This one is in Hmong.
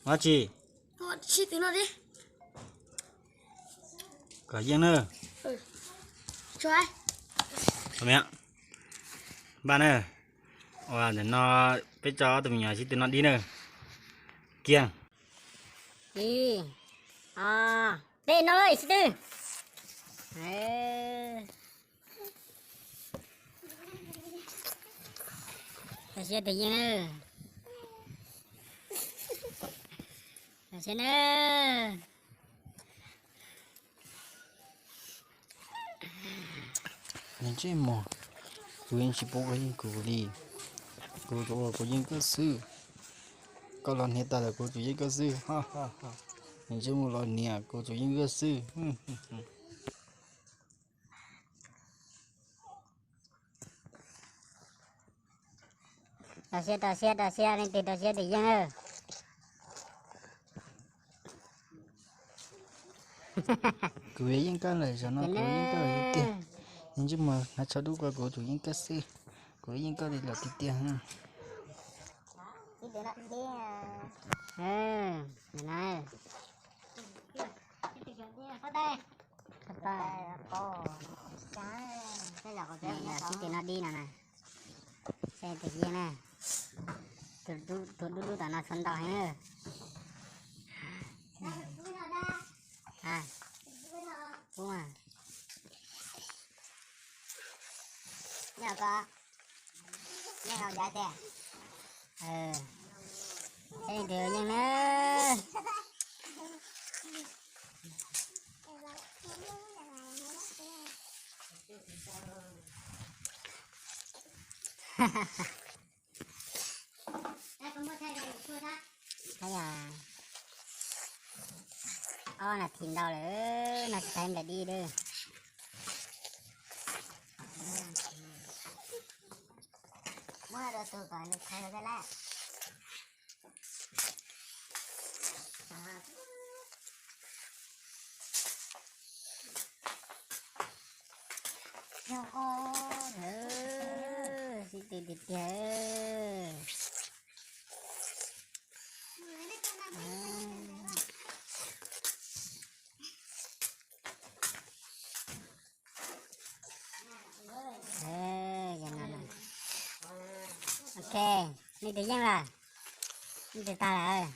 Ua tsi? Kom yeej na. Npaj na. Ua ntawm no peb tso ob tug me nyuam sib tw noj dib na. Kiag. Ib, ob, peb noj sib tw. Tau siab tes yeej na. Tau siab na. Ntsej muag, kuv yeej tsis pub koj yeej kuv li. Kuv ua kuv yeej koj xwb. Koj los hniav tas lawm kuv tsuas yeej koj xwb. Ntsej muag los hniav kuv tsuas yeej koj xwb. Rau siab, rau siab, rau siab, leej twg rau siab tes yeej. Kuv yeej koj lawm, zaum no kuv yeej koj lawm tiag tiag. Ntsej muag hnav tsho dub ko kuv tsuas yeej koj xwb. Kuv yeej koj li lawm tiag tiag. Sib tw noj dib no na. Saib tus yeej na. Tus dub dub tom no tshuav ntau heev. Ub, saib tus yeej na. Ob nas this ntau lawm, no tsis tau nplaim dib lawm. Muab rau tus kom nws khawv lawm. Sib tw tiag tiag. Ok, nej tus yeej lawm, nej tus tag lawm.